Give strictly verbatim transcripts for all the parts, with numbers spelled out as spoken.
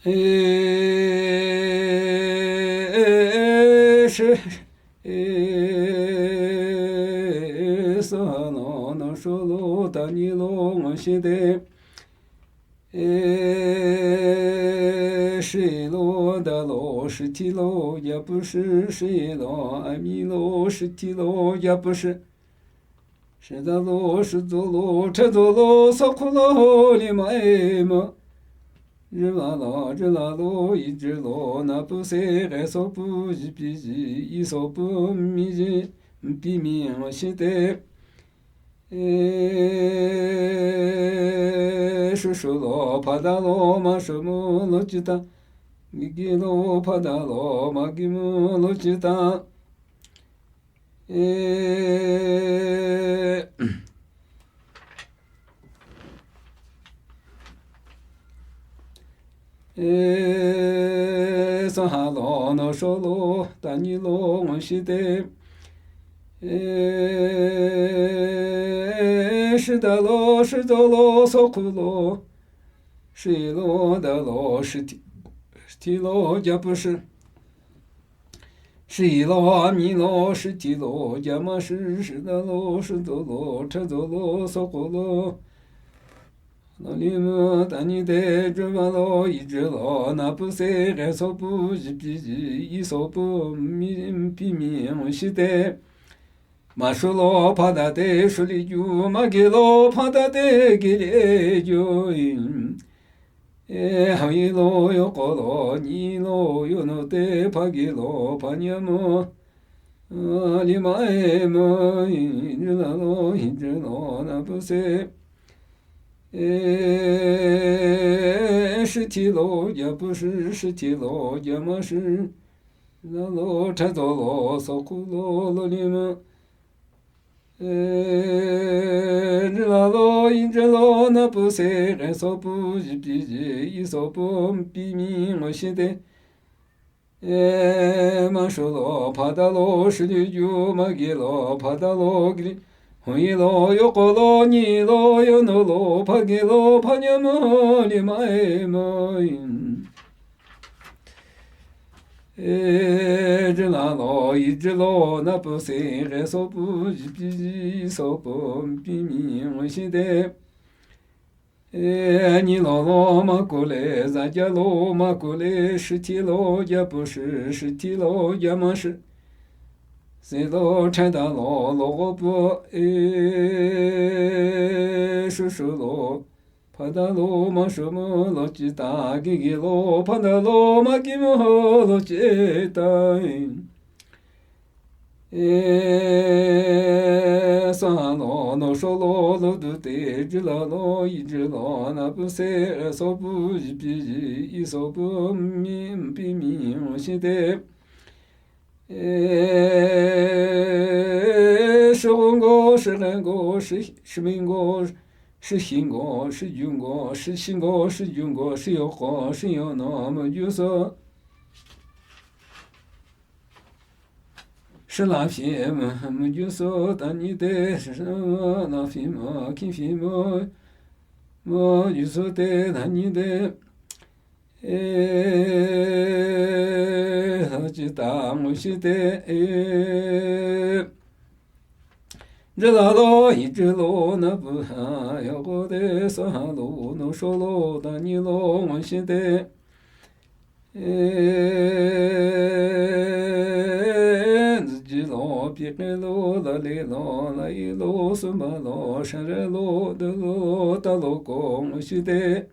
E, e, e, shi, e, e, sa, no, no, sho, lo, ta, ni, lo, ngo, shi, te. E, shi, lo, da, lo, shi, ti, lo, ya, pu, shi, shi, lo, a, mi, lo, shi, ti, lo, ya, pu, shi. Shi da lo, shi do lo, che do lo, so ku lo, li ma e ma. Ri la la, ri la lo, i ri lo, na pu se, re so pu, ji pi ji, i so pu, mi ji, pi mi, ma shi te. E, shu shu lo, pa da lo, ma shu mu lo ji ta. Gi gi lo, pa da lo, ma gi mu lo ji ta. E, e, sa ha lo, no sho lo, ta ni lo, ngo shi te. E, shi da lo, shi do lo, so ku lo. Shi lo, da lo, shi ti, shi ti lo, ja pu shi. Shi lo, mi lo, shi ti lo, ja ma shi, shi da lo, shi do lo, che do lo, so ku lo. Lo li mu, ta ni te, ju ma lo, i ju lo, na pu se, re so pu, ji pi ji, i so pu, mi, pi mi, ngo shi te. Ma shu lo, pa da te, shu li ju, ma gi lo, pa da te, gi li ju, i. E, ha i lo, yo ko lo, ni lo, yo no te, pa gi lo, pa nya mo. A, li ma e mo, i, ju la lo, i ju lo, na pu se. E, shi ti lo, ja pu shi, shi ti lo, ja ma shi. La lo, che do lo, so ku lo, lo li ma. E, ri la lo, i ri lo, na pu se, re so pu, ji pi ji, i so pu, pi mi, ngo shi te. E, ma shu lo, pa da lo, shi li ju, ma gi lo, pa da lo, gi li. Ho i lo, yo ko lo, ni lo, yo no lo, pa gi lo, pa nya mo, li ma e mo, i. E, ri la lo, i ri lo, na pu se, re so pu, ji pi ji, so pu, pi mi, ngo shi te. E, ni lo lo, ma ku le, za ja lo, ma ku le, shi ti lo, ja pu shi, shi ti lo, ja ma shi. Se lo, che da lo, lo go pu, e, shu shu lo. Pa da lo, ma shu mu lo ji ta, gi gi lo, pa da lo, ma gi mu lo ji ta. E, sa lo, no sho lo, lo du te, ji la lo, i ji lo, na pu se, re so pu, ji pi ji, i so pu, mi, pi mi, ngo shi te. E, shi gu ngo, shi nge ngo, shi, shi mi ngo, shi hi ngo, shi ju ngo, shi shi ngo, shi ju ngo, shi yo ko, shi yo no, mu ju so. Shi la fi, mu, mu ju so, ta ni te, shi la fi mo, ki fi mo, mu ju so te, ta ni te. E, ha ji ta ngo shi te, e. Ji la lo, i ji lo, na pu ha, yo ko te, sa ha lo, no sho lo, ta ni lo, ngo shi te. E, zi ji lo, pi ke lo, la le lo, la i lo, sum ba lo, sha re lo, de lo, ta lo ko, ngo shi te.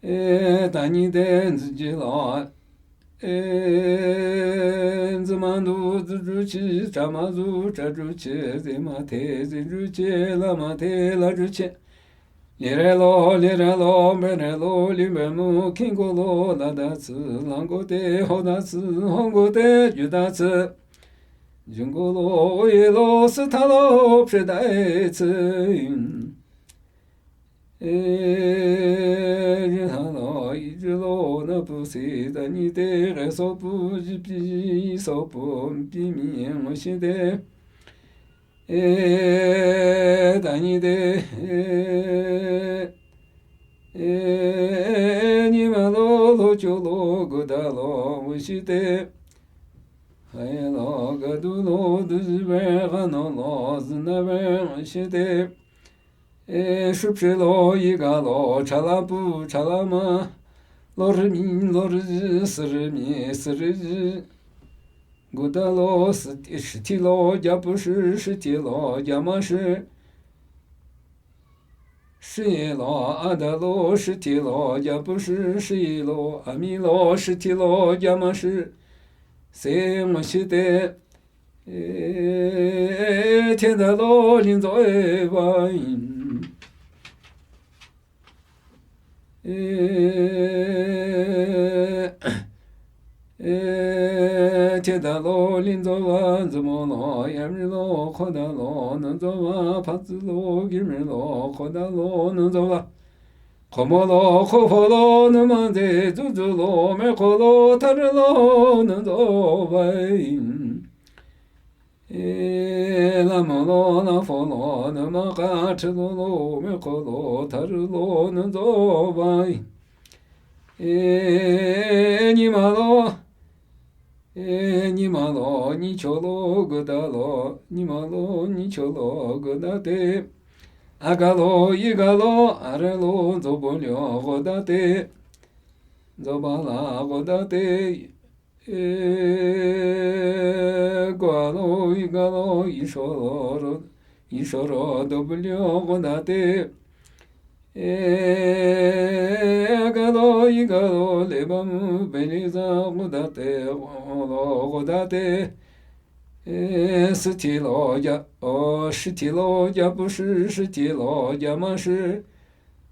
E, ta ni te, zi ji lo. E, zi ma du, zi ju chi, cha ma zu, cha ju chi, zi ma te, zi ju chi, la ma te, la ju chi. Li re lo, li re lo, be re lo, li be mu, king go lo, la da tsi, lang go te, ho da tsi, hong go te, ju da tsi. Jung go lo, o ye lo, si ta lo, pse da e tsi. E, ji ha lo, i ji lo, na pu si, ta ni te, re so pu, ji pi, so pu, pi mi, ngo shi te. E, ta ni te, e, e, ni ma lo. Cholo gudalo wishite. Hailo gadulo duzibe ganolo zinabe wishite. E, shupshelo yigalo chalapu chalama. Lorimi lorizi sirimi sirizi. Gudalo siti shitilo gyapushi shitilo gyamashi. Shilo adalo shitilo gyapushi shilo amilo shitilo gyamashi. Se ngushite. E, tendalo linzo e vain. E, e, tendalo linzo va nzumolo yamrilo khodalo nunzo va phatsilo gimrilo khodalo nunzo va. Khomolo khofolo numande zuzulo mekholo tharilo nunzo va. E, lamolo lafolo numaka trilolo mekholo tharilo nunzo va. E, nyimalo. E, nyimalo nyicholo gudalo, nyimalo nyicholo gudate. Agalo, igalo, arelo, nzobolyo gudate. Nzobala gudate. E, gwalo, igalo, ishoro, ishoro, dobolyo gudate. E, gado, igado, lebamu, beliza, godate, golo, godate. E, sitilo, ya, o, shitilo, yapushi, shitilo, yamashi.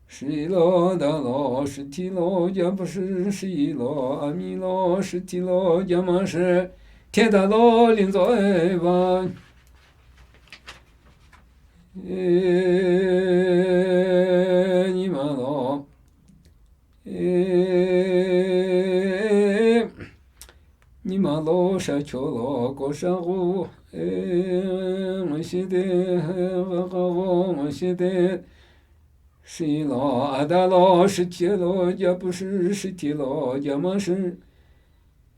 Shilo, dalo, shitilo, yapushi, shilo, amilo, shitilo, yamashi. Tedalo, linzo, eva. E, nyimalo. E, nyimalo shacholo koshago. E, ngashite, gakago, ngashite. Shilo, adalo, shitilo, yapushi, shitilo, yamashi.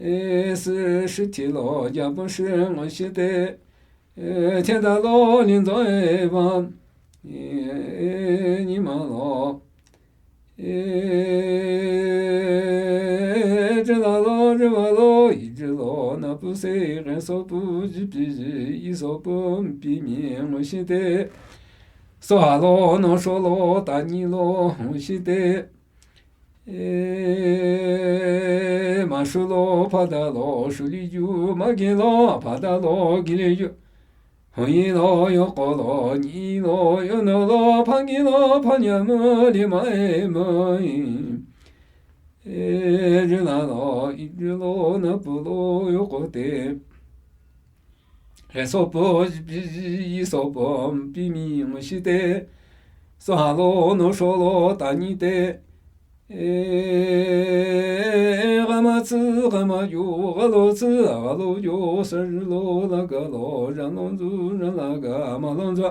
E, si, shitilo, yapushi, ngashite. E, tedalo, linzo, eva. E, nyimalo. E, jilalo, jivalo, ijilo, napuse, rensopu, jipiji, isopu, mpimi, ngashite. Sohalo, nosholo, tanyilo, ngashite. E, mashulo, phadalo, shuliyu, magilo, phadalo, giliyu. Hoyilo, yokolo, nyilo, yonolo, phangilo, phanyamu, limae, mai. E, jilalo, ijilo, napulo, yokote. Resopo, isopo, mpimi, ngashite. Sohalo, nosholo, tanyite. E, gamatsi, gamayo, galotsi, galoyo, sarilo, lagalo, janlonzu, janlaga, malonzu.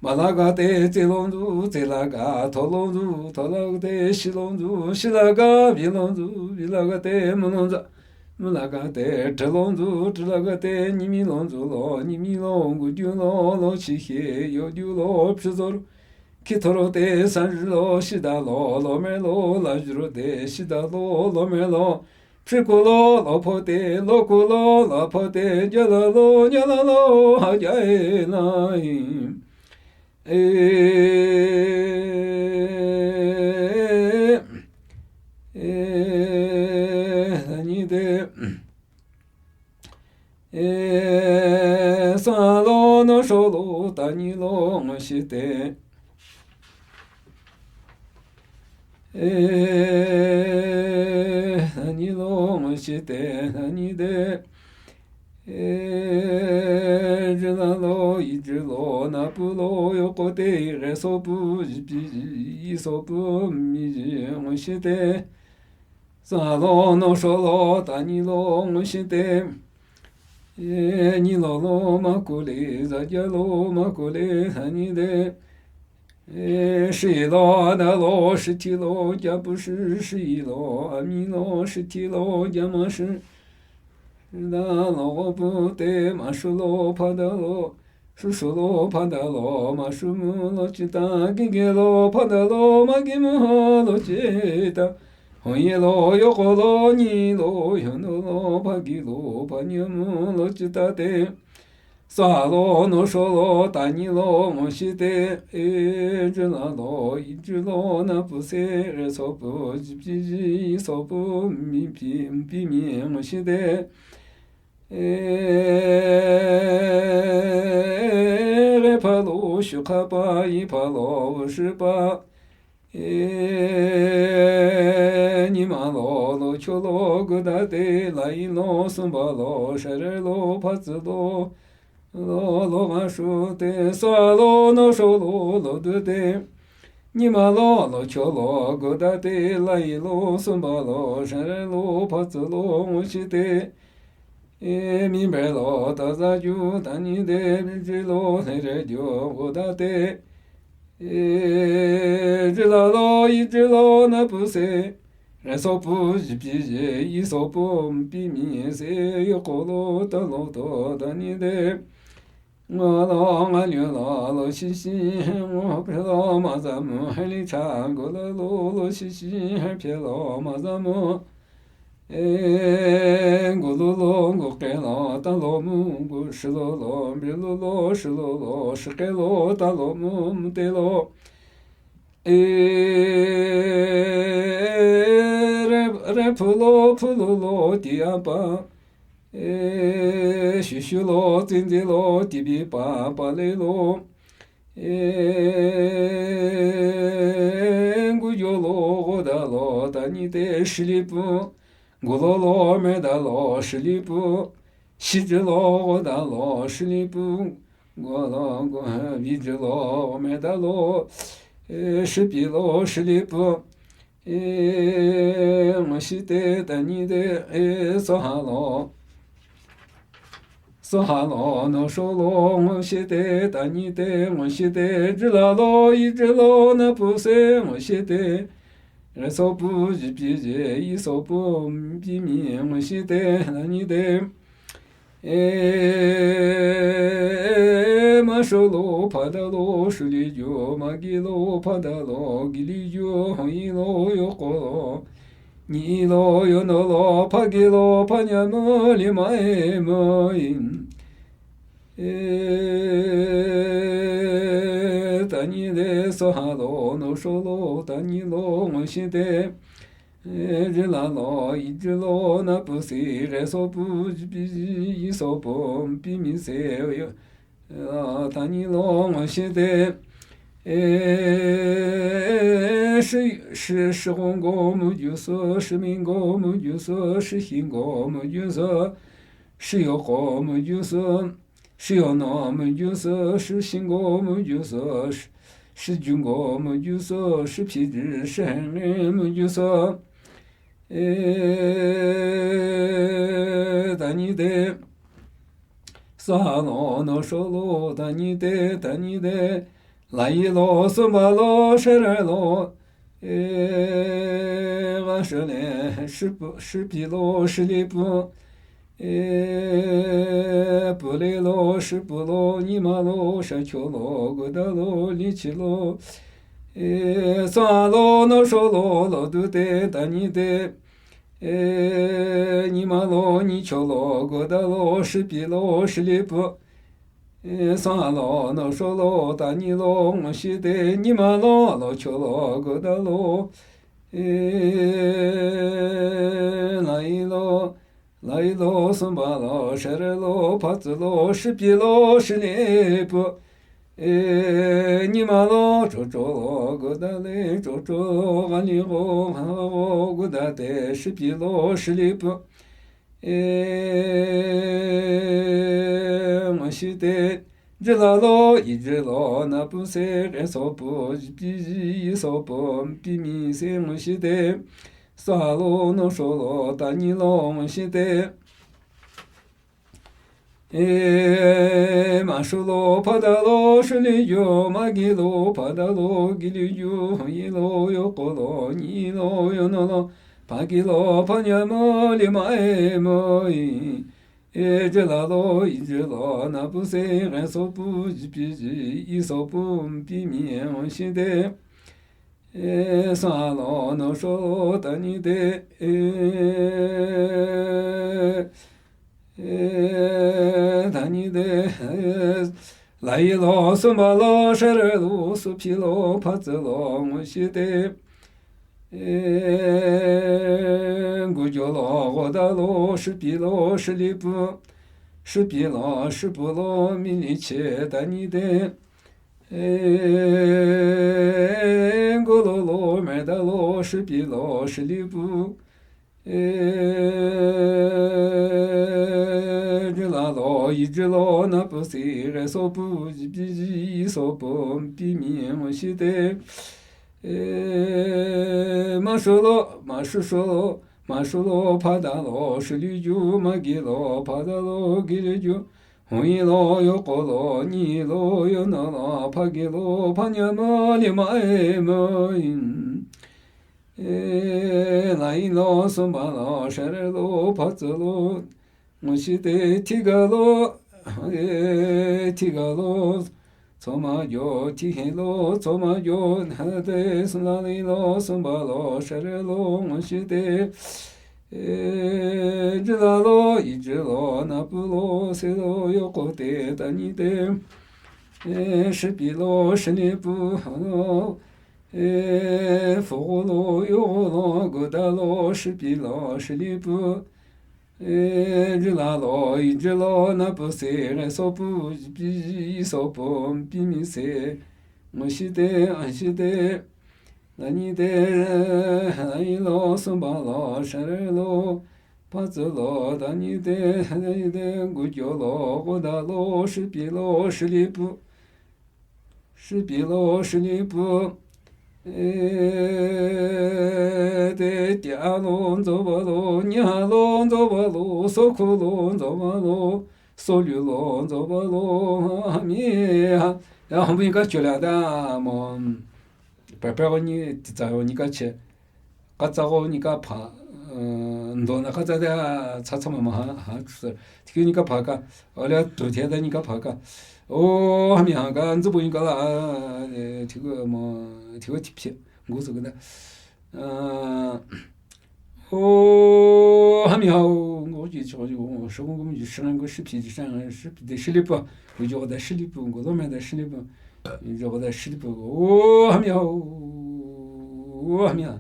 Malagate, tsilonzu, tsilaga, tholonzu, tholagate, shilonzu, shilaga, vilonzu, vilagate, mulonzu. Mulagate, trilonzu, trilagate, nyimilonzu lo, nyimilo, ngudyulo, lo, shihe, yodyulo, pshizolo. Kithorote, sanrilo, shidalo, lomelo, lajurode, shidalo, lomelo. Phrikolo, lophote, lokolo, lophote, jalalo, jalalo, hajae lai. E, e, anyite. E, salo, nosholo, tanyilo, ngashite. E, tanyilo, ngashite, tanyite. E, jilalo, ijilo, napulo, yokote, resopu, jipiji, isopu, miji, ngashite. Salo, nosholo, tanyilo, ngashite. E, nyilolo, makule, zajalo, makule, tanyite. E, shih lo, ada lo, shih thi lo, ja pu shih, shih lo, ami lo, shih thi lo, ja ma shih. Da lo, pu te, ma shu lo, pa da lo, shu shu lo, pa da lo, ma shu mu lo, chi ta, gi gi lo, pa da lo, ma gi mu lo, chi ta. Hon ye lo, yo ko lo, ni lo, yo no lo, pa gi lo, pa ni mu lo, chi ta te. Sa lo, no sho lo, ta ni lo, ngo shi te, e, zhi la lo, i zhi lo, na pu se, re so pu, ji pi ji, i so pu, mi pi, mi pi mi, ngo shi te. E, re pa lo, shu ka pa, i pa lo, u shi pa. E, ni ma lo, lo cho lo, gu da te, la i lo, sum ba lo, sha re lo, pa zi lo, lo, lo ga shu te, sa lo, no sho lo, lo du te. Ni ma lo, lo cho lo, gu da te, la i lo, sum ba lo, sha re lo, pa zi lo, ngo shi te. E, mi be lo, ta za ju, ta ni de, mi ji lo, le re ju, gu da te. E, zhi la lo, i zhi lo, na pu se. Re so pu, ji pi ji, i so pu, mi pi mi se, yo ko lo, ta lo to, ta ni de. Nga lo, nga liu lo, lo shi shi, ngo pe lo, ma za mu, he li cha, gu la lo, lo shi shi, he pe lo, ma za mu. E, gu lu lo, gu ke lo, ta lo mu, gu shi lo lo, bi lu lo, shi lo lo, shi ke lo, ta lo mu, mu te lo. E, re, re pu lo, pu lu lo, ti a pa. E, shu shu lo, zin zin lo, ti bi pa, pa le lo. E, gu yo lo, go da lo, ta ni te, shi li pu. Gu lo lo, me da lo, shi li pu. Shi zhi lo, go da lo, shi li pu. Gu lo, gu, bi zhi lo, me da lo. E, shi pi lo, shi li pu. E, ngo shi te, ta ni te, e, so ha lo. So ha lo, no sho lo, ngo shi te, ta ni te, ngo shi te, zhi la lo, i zhi lo, na pu se, ngo shi te. Re so pu, ji pi ji, i so pu, mi pi mi, ngo shi te, ta ni te. E, ma sho lo, pa da lo, shu li ju, ma gi lo, pa da lo, gi li ju, ho i lo, yo ko lo. Ni lo, yo no lo, pa gi lo, pa nya mo, li ma e mo i. E, ta ni de, so ha lo, no sho lo, ta ni lo, ngo shi te. E, zhi la lo, i zhi lo, na pu si, re so pu, ji pi ji, i so pu, mi pi mi se, yo. A, ta ni lo, ngo shi te. E, shi, shi, shi gong go mu ju so, shi ming go mu ju so, shi hin go mu ju so, shi yo ko mu ju so, shi yo no mu ju so, shi shin go mu ju so, shi, shi jun go mu ju so, shi pi ji, shi hen mu ju so. E, ta ni te. Sa lo, no sho lo, ta ni te, ta ni te. La i lo, sum ba lo, she re lo. E, ga she le, shi pu, shi pi lo, shi li pu. E, pu le lo, shi pu lo, ni ma lo, sha cho lo, gu da lo, li chi lo. E, sa lo, no sho lo, lo du te, ta ni te. E, ni ma lo, ni cho lo, gu da lo, shi pi lo, shi li pu. E, sa lo, no sho lo, ta ni lo, ngo shi te, ni ma lo, lo cho lo, gu da lo. E, la i lo, la i lo, sum ba lo, she re lo, pa zi lo, shi pi lo, shi li pu. E, ni ma lo, cho cho lo, gu da le, cho cho, ga li go, ga go, gu da te, shi pi lo, shi li pu. E, ngo shi te, zhi la lo, i zhi lo, na pu se, re so pu, ji pi ji, i so pu, mi pi mi se, ngo shi te, sa lo, no sho lo, ta ni lo, ngo shi te. E, mashülo phadalo shüliyu, magilo phadalo giliyu, yilo yokolo, nyilo yonolo, phagilo phanyamü lima e mü i. E, jilalo ijilo napüse, resopu jipi ji, isopu pimi shide. E, salo no sholo tani de. E, e, tani de. E, lailo sumbalo sharelo supilo phatsalo ngushite. E, gujolo godalo shipilo shilipu. Shipilo shipulo miniche tani de. E, gulolo medalo shipilo shilipu. E, jilalo ijilo napüsi, resopu jipi ji, isopu pimi ngushite. E, mashülo, mashüshülo, mashülo phadalo shüliyu, magilo phadalo giliyu. Huilo yokolo, nyilo yonolo, phagilo phanyamü lima e mü i. E, lailo sumbalo sharelo phatsalo ngushite, thigalo, e, thigalo tsoma yo, thihelo tsoma yo, hade sumlalilo sumbalo sharelo ngushite. E, jilalo ijilo napülo selo yokote tani de. E, shipilo shilipu halo. E, fogolo yogolo godalo shipilo shilipu. E, jilalo ijilo napüse, resopu jipi ji, isopu pimise. Ngushite, ashite. Tani de, lailo sumbalo sharelo phatsalo tani de, tani de, gujolo godalo shipilo shilipu. Shipilo shilipu. E, te tialo nzobalo, nyalo nzobalo, sokulo nzobalo, solulo nzobalo, hami ha. Ya, hami ka chola da mo. Papa ko ni titsa ko ni ka che. Katsa ko ni ka pha, eh, ndo na katsa da tsa tsa ma ma ha, ha, tsa. Tiki ni ka pha ka, ole tu te da ni ka pha ka. O, hami ha ka, nzubu ni ka la, eh, tiko mo, tiko tipi, ngu su ka da. Eh, o, hami ha, o, ngo ji cho ji, o, shoko ngo ji shan, ngo shipi ji shan, shipi de shilipu, ngo jo da shilipu, ngo lo me da shilipu, jo da shilipu, o, hami ha, o, hami ha.